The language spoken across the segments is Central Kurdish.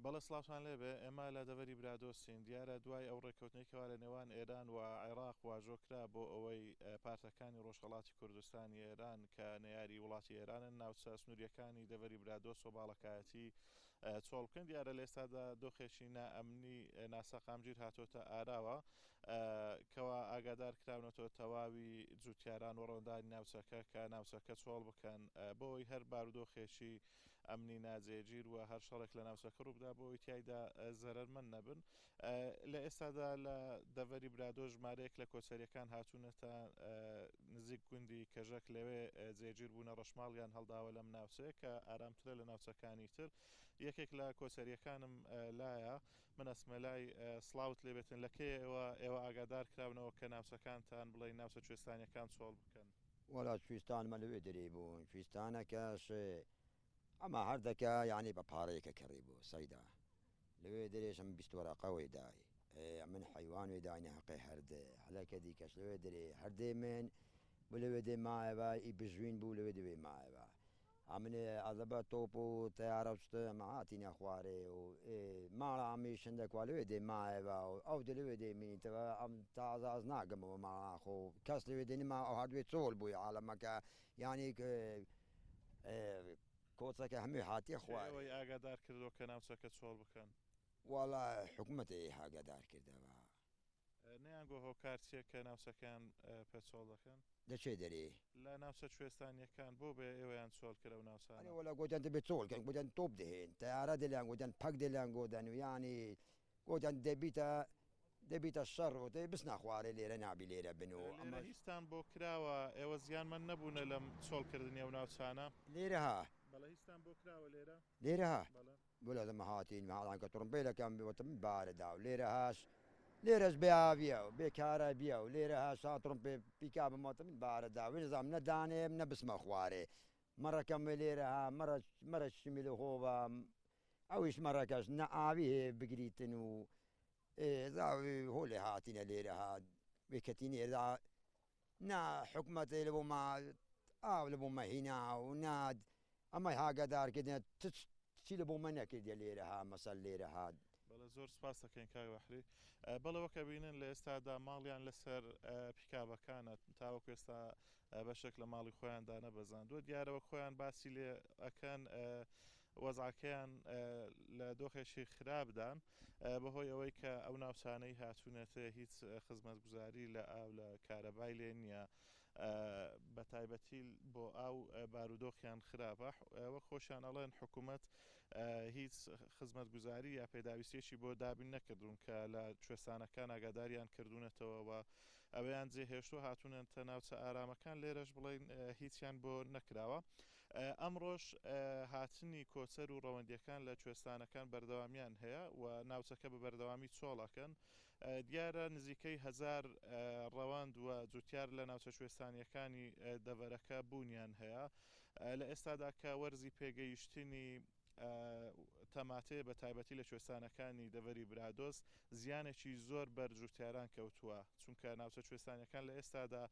بەڵێ سڵاوتان لێبێ، ئێمە لە دەڤەری برادۆستین، دیارە دوای ئەو ڕێککەوتنەی کەوا لە نێوان ئێران و عێراق واژۆ کرا بۆ ئەوەی پارتەکانی ڕۆژهەڵاتی کوردستانی ئێران کە نەیاری وڵاتی ئێرانن ناوچە سنووریەکانی دەڤەری برادۆست و باڵەکایەتی چۆڵ بکەن، دیارە لە ئێستادا دۆخێکی نائەمنی ناسەقامگیر هاتۆتە ئاراوە کەوا ئاگادار کراونەتەوە تەواوی جوتیاران و ڕەوەندانی ناوچەکە کە ناوچەکە چۆڵ بکەن بۆی هەر بارودۆخێکی ئەمنی ناجێگیر و هەر شەڕێک لە ناوچەکە ڕووبدا بۆ ئەوەی تیایدا زەرەرمەند نەبن. لە ئێستادا لە دەڤەری برادۆ ژمارەیەک لە کۆچەرییەکان هاتوونەتە نزیک گوندی کەژەک لەوێ جێگیر بوونە ڕەشماڵیان هەڵداوە لەم ناوچەیە کە ئارامترە لە ناوچەکانی تر. یەکێک لە کۆچەرییەکانم لایە من ئەچمە لای سڵاوت لێبێتن لە کەیەوە ئێوە ئاگادار کراونەوە کە ناوچەکانتان بڵێین ناوچە کوێستانییەکان چۆڵ بکەن؟ وەڵا کویستانمە لەوێ دەرێ بوون کویستانەکەش ئەما هەردەکە یانی بە پارەیەکە کڕی بوو سەیدا لەوێ دەرێش ئەم 20 وەرەقە وێ دای ئەمن حەیوان وێ داینە هەقێ هەردێ هەلەکە دیکەش لەوێ دەرێ هەردێ من بوو لەوێ دێ مایەوە ئی بژوین بوو لەوێ دەوێ مایەوە ئەمنێ ئەزەبە تۆپ و تەیارە و شتە ئەمە هاتینە خوارێ و ئێ ماڵە ئەمیش هەندەک وا لەوێ دێ مایەوە و ئەو دە لەوێ دێ مینیتەوە ئەم تازە ئەز ناگەمەوە ماڵا خۆ کەس لەوێ دێ نما ئەو هەردوێ چۆل بووی عالەمەکە یانی کۆچەکە هەمووی هاتیە کێ خوارێ. ئێوەی ئاگادار کردەوە کە ناوچەکە چۆڵ بکەن؟ وەڵا حکومەتێ ئاگادار کردەوە. نەیانگۆ هۆکار چیە کە ناوچەکەیان پێ چۆڵ دەکەن؟ لە چێ دەرێ؟ لە ناوچە کوێستانیەکان بۆ بێ ئێوەیان چۆڵ کرد ئەو ئەرێ ناوچانە؟ وەلا گۆتیان دەبێ چۆڵ کەن گۆتیان تۆپ دەهێن تەیارە دەلیان گۆتیان پەک دەلیان گۆدەن و یانی گۆتیان دەبیتە دەبیتە شەڕ و دەی بچنە خوارێ لێرە نابی لێرە بن و لێرە ئەمەش. هیچتان بۆ کراوە ئێوە زیانمەند نەبوونە لەم چۆڵ کردنی ئەو ناوچانە؟ لێرە ها. بەڵێ هیچتان بۆ کراوە لێرە؟ لێرە ها. بەڵێ. بۆ لە هاتین هاڵان کە تڕمبێلەکەم وتم بارەدا و لێرە هاش لێرەش بێ ئاویە و بێ کارەبیە و لێرە هاش ها تڕمپێ پیکابم وتم بارەدا و نزام نە دانێم نە بچمە خوارێ مەڕەکەم وێ لێرە ها مەڕە مەڕە شمی لە هۆوە ئەویش مەڕەکەش نە ئاوی هەیە بگریتن و هۆ لێ هاتینە لێرە ها وێ کەتینێ نا حکومەتێ لە بۆ ما ئاو لە بۆ مە هینا و نا ئەمەی هاگەدار کردنە تچ چی لە بۆ مە نەکردیە لێرە ها مەسەل لێرە ها. بەڵێ زۆر سپاست دەکەین کاک بەحری. بەڵێ وەک ئەبینن لە ئێستادا ماڵیان لەسەر پیکابەکانە تاوەکو ئێستا بەشێک لە ماڵی خۆیان دانەبەزاندووە دیارە وەک خۆیان باسی لێ ئەکەن وەزعەکەیان لە دۆخێکی خراپدان بەهۆی ئەوەی کە ئەو ناوچانەی هاتوونەتێ هیچ خزمەتگوزاری لە ئاو لە کارەبای لێ نییە بە تایبەتی بۆ ئاو بارودۆخیان خراپە وەک خۆشیان ئەڵێن حکوومەت هیچ خزمەتگوزاری یا پێداویستیەکی بۆ دابین نەکردوون کە لە کوێستانەکان ئاگاداریان کردوونەتەوە و ئەوەیان جێهێشتووە هاتوونەتە ناوچە ئارامەکان لێرەش بڵێن هیچیان بۆ نەکراوە. ئەمڕۆش هاتنی کۆچەر و ڕەوەندییەکان لە کوێستانەکان بەردەوامیان هەیە و ناوچەکە بە بەردەوامی چۆڵ ئەکەن. دیارە نزیکەی هەزار ڕەوەند و جوتیار لە ناوچە کوێستانییەکانی دەڤەرەکە بوونیان هەیە. لە ئێستادا کە وەرزی پێگەیشتنی تەماتەیە بە تایبەتی لە کوێستانەکانی دەڤەری برادۆست زیانێکی زۆر بەر جوتیاران کەوتووە، چونکە ناوچە کوێستانیەکان لە ئێستادا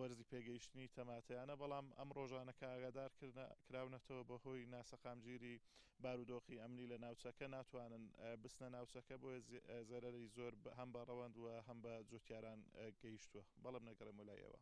وەرزی پێگەیشتنی تەماتەیانە، بەڵام ئەم ڕۆژانە کە ئاگادار کراونەتەوە بەهۆی ناسەقامگیری بارودۆخی ئەمنی لە ناوچەکە ناتوانن بچنە ناوچەکە، بۆیە زەرەری زۆر هەم بە ڕەوەند و هەم بە جوتیاران گەیشتووە. بەڵێ من ئەگەڕێمەوە لای ئێوە.